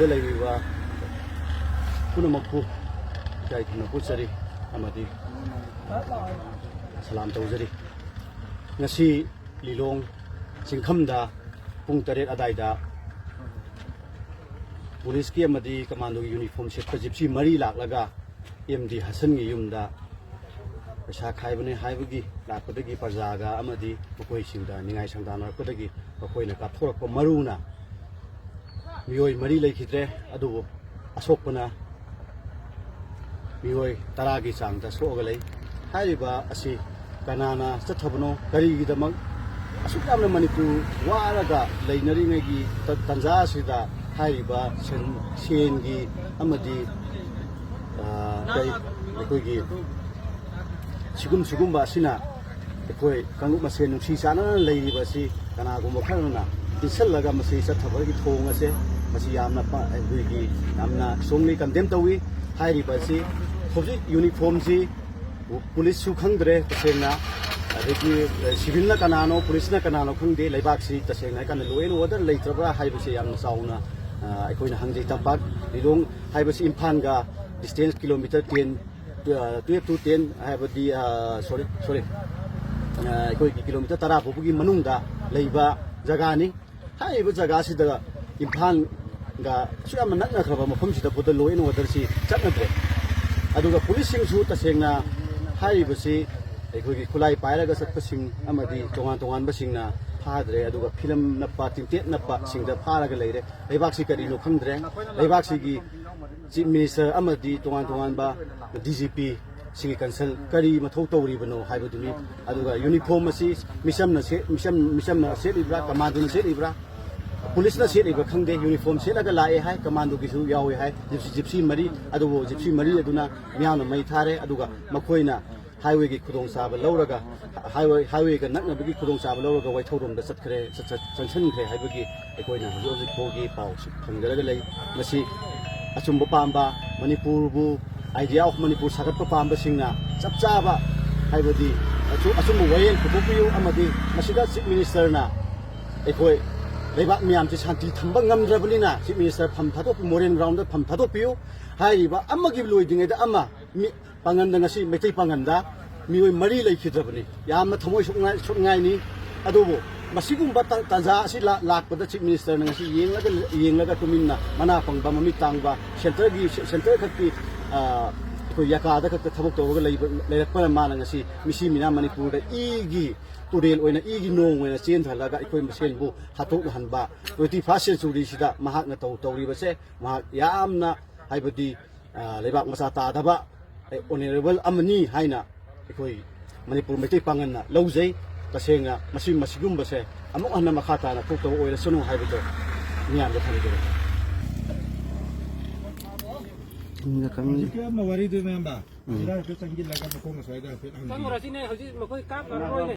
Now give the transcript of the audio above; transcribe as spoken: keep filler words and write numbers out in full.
ꯂꯩꯔꯤꯕ ꯄꯨꯝꯅꯃꯛꯄꯨ ꯏꯀꯥꯏ ꯈꯨꯝꯅꯕ ꯎꯠꯆꯔꯤ ꯑꯃꯗꯤ ꯁꯂꯥꯝ ꯇꯧꯖꯔꯤ꯫ ꯉꯁꯤ ꯂꯤꯂꯣꯡ ꯆꯤꯡꯈꯝꯗ ꯄꯨꯡ ꯇꯔꯦꯠ ꯑꯗꯥꯏꯗ ꯄꯨꯂꯤꯁꯀꯤ ꯑꯃꯗꯤ ꯀꯃꯥꯟꯗꯣꯒꯤ ꯌꯨꯅꯤꯐꯣꯔꯝ ꯁꯦꯠꯄ ꯖꯤꯞꯁꯤ ꯃꯔꯤ ꯂꯥꯛꯂꯒ ꯑꯦꯝ ꯗꯤ ꯍꯁꯟꯒꯤ ꯌꯨꯝꯗ ꯄꯩꯁꯥ ꯈꯥꯏꯕꯅꯦ ꯍꯥꯏꯕꯒꯤ ꯂꯥꯛꯄꯗꯒꯤ ꯄ꯭ꯔꯖꯥꯒ ꯑꯃꯗꯤ ꯃꯈꯣꯏꯁꯤꯡꯗ ꯅꯤꯡꯉꯥꯏ ꯁꯪꯗꯥꯟꯅꯔꯛꯄꯗꯒꯤ ꯃꯈꯣꯏꯅ ꯀꯥꯞꯊꯣꯔꯛꯄ ꯃꯔꯨꯅ ꯃꯤꯑꯣꯏ ꯃꯔꯤ ꯂꯩꯈꯤꯗ꯭ꯔꯦ, ꯑꯗꯨꯕꯨ ꯑꯁꯣꯛꯄꯅ ꯃꯤꯑꯣꯏ ꯇꯔꯥꯒꯤ ꯆꯥꯡꯗ ꯁꯣꯛꯑꯒ ꯂꯩ꯫ ꯍꯥꯏꯔꯤꯕ ꯑꯁꯤ ꯀꯅꯥꯅ ꯆꯠꯊꯕꯅꯣ, ꯀꯔꯤꯒꯤꯗꯃꯛ ꯑꯁꯨꯛ ꯌꯥꯝꯅ ꯃꯅꯤꯄꯨꯔ ꯋꯥꯔꯒ ꯂꯩꯅꯔꯤꯉꯩꯒꯤ ꯇ-, ꯇꯟꯖꯥ ꯑꯁꯤꯗ ꯍꯥꯏꯔꯤꯕ ꯁꯦꯟ-, ꯁꯦꯟꯒꯤ ꯑꯃꯗꯤ, ꯑ, ꯀꯩ, ꯑꯩꯈꯣꯏꯒꯤ ꯁꯤꯒꯨꯝ ꯁꯤꯒꯨꯝꯕ ꯑꯁꯤꯅ ꯑꯩꯈꯣꯏ ꯀꯥꯡꯂꯨꯞ ꯃꯁꯦꯟ ꯅꯨꯡꯁꯤ ꯆꯥꯟꯅꯅ ꯂꯩꯔꯤꯕ ꯑꯁꯤ ꯀꯅꯥꯒꯨꯝꯕ ꯈꯔꯅ ꯏꯟꯁꯤꯜꯂꯒ ꯃꯁꯤ ꯆꯠꯊꯕꯒꯤ ꯊꯣꯡ ꯑꯁꯦ ꯃꯁꯤ ꯌꯥꯝꯅ ꯄ-, ꯑꯩꯈꯣꯏꯒꯤ ꯌꯥꯝꯅ strongly condemn ꯇꯧꯏ꯫ ꯍꯥꯏꯔꯤꯕ ꯑꯁꯤ ꯍꯧꯖꯤꯛ ꯌꯨꯅꯤꯐꯣꯔꯝꯁꯤ ꯄꯨꯂꯤꯁꯁꯨ ꯈꯪꯗ꯭ꯔꯦ ꯇꯁꯦꯡꯅ, ꯑꯗꯒꯤ ꯁꯤꯚꯤꯜꯅ ꯀꯅꯥꯅꯣ, ꯄꯨꯂꯤꯁꯅ ꯀꯅꯥꯅꯣ ꯈꯪꯗꯦ꯫ ꯂꯩꯕꯥꯛꯁꯤ ꯇꯁꯦꯡꯅ ꯍꯥꯏꯔꯀꯥꯟꯗ law and order ꯂꯩꯇ꯭ꯔꯕ꯭ꯔꯥ ꯍꯥꯏꯕꯁꯤ ꯌꯥꯝꯅ ꯆꯥꯎꯅ, ꯑ, ꯑꯩꯈꯣꯏꯅ ꯍꯪꯖꯩ꯫ ꯇꯝꯄꯥꯛ ꯂꯤꯂꯣꯡ ꯍꯥꯏꯕꯁꯤ ꯏꯝꯐꯥꯜꯒ distance kilometre ten, twelve to ten ꯍꯥꯏꯕꯗꯤ, ꯑ, sorry, sorry, ꯑ, ꯑꯩꯈꯣꯏꯒꯤ ꯀꯤꯂꯣꯃꯤꯇꯔ ꯇꯔꯥ ꯐꯥꯎꯕꯒꯤ ꯃꯅꯨꯡꯗ ꯂꯩꯕ ꯖꯒꯥꯅꯤ꯫ ꯍꯥꯏꯔꯤꯕ ꯖꯒꯥꯁꯤꯗ ꯏꯝꯐꯥꯜꯒ ꯑꯁꯨꯛ ꯌꯥꯝꯅ ꯅꯛꯅꯈ꯭ꯔꯕ ꯃꯐꯝꯁꯤꯗ ꯐꯥꯎꯗ law and order ꯁꯤ ꯆꯠꯅꯗ꯭ꯔꯦ꯫ ꯑꯗꯨꯒ ꯄꯨꯂꯤꯁꯁꯤꯡꯁꯨ ꯇꯁꯦꯡꯅ ꯍꯥꯏꯔꯤꯕꯁꯤ ꯑꯩꯈꯣꯏꯒꯤ ꯈꯨꯠꯂꯥꯏ ꯄꯥꯏꯔꯒ ꯆꯠꯄꯁꯤꯡ ꯑꯃꯗꯤ ꯇꯣꯉꯥꯟ ꯇꯣꯉꯥꯟꯕꯁꯤꯡꯅ ꯐꯥꯗ꯭ꯔꯦ꯫ ꯑꯗꯨꯒ ꯐꯤꯂꯝ ꯅꯞꯄ, ꯇꯤꯟꯇꯦꯠ ꯅꯞꯄꯁꯤꯡꯗ ꯐꯥꯔꯒ ꯂꯩꯔꯦ꯫ ꯂꯩꯕꯥꯛꯁꯤ ꯀꯔꯤꯅꯣ ꯈꯪꯗ꯭ꯔꯦ꯫ ꯂꯩꯕꯥꯛꯁꯤꯒꯤ Chief Minister ꯑꯃꯗꯤ ꯇꯣꯉꯥꯟ ꯇꯣꯉꯥꯟꯕ D G P ꯁꯤꯡꯒꯤ consult ꯀꯔꯤ ꯃꯊꯧ ꯇꯧꯔꯤꯕꯅꯣ ꯍꯥꯏꯕꯗꯨꯅꯤ꯫ ꯑꯗꯨꯒ ꯌꯨꯅꯤꯐꯣꯔꯝ ꯑꯁꯤ ꯃꯤꯆꯝꯅ ꯁꯦ-, ꯃꯤꯆꯝ, ꯃꯤꯆꯝꯅ ꯁꯦꯠꯂꯤꯕ꯭ꯔꯥ, ꯀꯃꯥꯟꯗꯣꯅ ꯁꯦꯠꯂꯤꯕ꯭ꯔꯥ, ꯄꯨꯂꯤꯁꯅ ꯁꯦꯠꯂꯤꯕ꯭ꯔꯥ ꯈꯪꯗꯦ, ꯌꯨꯅꯤꯐꯣꯔꯝ ꯁꯦꯠꯂꯒ ꯂꯥꯛꯑꯦ ꯍꯥꯏ, ꯀꯃꯥꯟꯗꯣꯒꯤꯁꯨ ꯌꯥꯎꯋꯦ ꯍꯥꯏ, ꯖꯤꯞꯁꯤ, ꯖꯤꯞꯁꯤ ꯃꯔꯤ, ꯑꯗꯨꯕꯨ ꯖꯤꯞꯁꯤ ꯃꯔꯤ ꯑꯗꯨꯅ ꯃꯤꯌꯥꯝꯅ ꯃꯩ ꯊꯥꯔꯦ꯫ ꯑꯗꯨꯒ ꯃꯈꯣꯏꯅ highwayꯒꯤ ꯈꯨꯗꯣꯡꯆꯥꯕ ꯂꯧꯔꯒ, highway, highwayꯒ ꯅꯛꯅꯕꯒꯤ ꯈꯨꯗꯣꯡꯆꯥꯕ ꯂꯧꯔꯒ ꯋꯥꯏꯊꯧꯔꯣꯝꯗ ꯆꯠꯈ꯭ꯔꯦ, ꯆꯠ-, ꯆꯠ-, ꯆꯪꯁꯤꯟꯈ꯭ꯔꯦ ꯍꯥꯏꯕꯒꯤ ꯑꯩꯈꯣꯏꯅ ꯍꯧꯖꯤꯛ ꯍꯧꯖꯤꯛ ꯐꯥꯎꯒꯤ ꯄꯥꯎꯁꯨ ꯐꯪꯖꯔꯒ ꯂꯩ꯫ ꯃꯁꯤ ꯑꯆꯨꯝꯕ ꯄꯥꯝꯕ, ꯃꯅꯤꯄꯨꯔꯕꯨ, idea of ꯃꯅꯤꯄꯨꯔ ꯁꯥꯒꯠꯄ ꯄꯥꯝꯕꯁꯤꯡꯅ ꯆꯞ ꯆꯥꯕ, ꯍꯥꯏꯕꯗꯤ ꯑꯆꯨ-, ꯑꯆꯨꯝꯕ ꯋꯥꯌꯦꯜ ꯄꯨꯊꯣꯛꯄꯤꯌꯨ꯫ ꯑꯃꯗꯤ ꯃꯁꯤꯗ Chief Ministerꯅ ꯑꯩꯈꯣꯏ ꯂꯩꯕꯥꯛ ꯃꯤꯌꯥꯝꯁꯤ ꯁꯥꯟꯇꯤ ꯊꯝꯕ ꯉꯝꯗ꯭ꯔꯕꯅꯤꯅ, Chief Minister ꯐꯝ ꯊꯥꯗꯣꯛꯄꯤꯌꯨ, ꯃꯣꯔꯦꯟ ꯒ꯭ꯔꯥꯎꯟꯗ ꯐꯝ ꯊꯥꯗꯣꯛꯄꯤꯌꯨ꯫ ꯍꯥꯏꯔꯤꯕ ꯑꯃꯒꯤ ꯂꯣꯏꯗ꯭ꯔꯤꯉꯩꯗ ꯑꯃ, ꯃꯤ, ꯄꯥꯡꯒꯟꯗ ꯉꯁꯤ, ꯃꯩꯇꯩ ꯄꯥꯡꯒꯟꯗ ꯃꯤꯑꯣꯏ ꯃꯔꯤ ꯂꯩꯈꯤꯗ꯭ꯔꯕꯅꯤ꯫ ꯌꯥꯝꯅ ꯊꯃꯣꯏ ꯁꯣꯛꯅꯤꯡꯉꯥꯏ, ꯁꯣꯛꯅꯤꯡꯉꯥꯏꯅꯤ꯫ ꯑꯗꯨꯕꯨ ꯃꯁꯤꯒꯨꯝꯕ ꯇ-, ꯇꯥꯟꯖꯥ ꯑꯁꯤ ꯂꯥ-, ꯂꯥꯛꯄꯗ Chief Ministerꯅ ꯉꯁꯤ ꯌꯦꯡꯂꯒ, ꯌꯦꯡꯂꯒ ꯇꯨꯃꯤꯟꯅ ꯃꯅꯥ ꯄꯪꯕ, ꯃꯃꯤꯠ ꯇꯥꯡꯕ, centreꯒꯤ, centre ꯈꯛꯀꯤ, ꯑ, ꯑꯩꯈꯣꯏ ꯌꯥꯀꯥꯗ ꯈꯛꯇ ꯊꯕꯛ ꯇꯧꯔꯒ ꯂꯩꯕ, ꯂꯩꯔꯛꯄꯅ ꯃꯥꯅ ꯉꯁꯤ ꯃꯤꯁꯤ ꯃꯤꯅꯥ ꯃꯅꯤꯄꯨꯔꯗ ꯏꯒꯤ ꯇꯨꯔꯦꯜ ꯑꯣꯏꯅ, ꯏꯒꯤ ꯅꯣꯡ ꯑꯣꯏꯅ ꯆꯦꯟꯊꯍꯜꯂꯒ ꯑꯩꯈꯣꯏ ꯃꯁꯦꯟꯕꯨ ꯍꯥꯠꯇꯣꯛꯅꯍꯟꯕ, twenty first centuryꯁꯤꯗ ꯃꯍꯥꯛꯅ ꯇꯧ-, ꯇꯧꯔꯤꯕꯁꯦ ꯃꯍꯥꯛ ꯌꯥꯝꯅ, ꯍꯥꯏꯕꯗꯤ, ꯑ, ꯂꯩꯕꯥꯛ ꯃꯆꯥ ꯇꯥꯗꯕ, ꯑꯦ, honourable ꯑꯃꯅꯤ ꯍꯥꯏꯅ ꯑꯩꯈꯣꯏ ꯃꯅꯤꯄꯨꯔ ꯃꯩꯇꯩ ꯄꯥꯡꯒꯜꯅ ꯂꯧꯖꯩ꯫ ꯇꯁꯦꯡꯅ ꯃꯁꯤ, ꯃꯁꯤꯒꯨꯝꯕꯁꯦ ꯑꯃꯨꯛ ꯍꯟꯅ ꯃꯈꯥ ꯇꯥꯅ ꯊꯣꯛꯇꯕ ꯑꯣꯏꯔꯁꯅꯨ ꯍꯥꯏꯕꯗꯣ ꯃꯤꯌꯥꯝꯗ ꯊꯝꯖꯒꯦ꯫ ꯍꯧꯖꯤꯛꯀꯤ ꯑꯃ ꯋꯥꯔꯤꯗꯨ, ꯃꯌꯥꯝꯕ, ꯎꯝ꯫ ꯁꯤꯗ ꯍꯥꯏꯐꯦꯠ ꯆꯪꯁꯤꯜꯂꯒ ꯃꯈꯣꯡ ꯑꯁ꯭ꯋꯥꯏꯗ ꯍꯥꯏꯐꯦꯠ ꯍꯪꯕꯤꯌꯨ꯫ ꯆꯪꯉꯨꯔꯁꯤꯅꯦ, ꯍꯧꯖꯤꯛ ꯃꯈꯣꯏ ꯀꯥꯞꯅꯔꯣꯏꯅꯦ꯫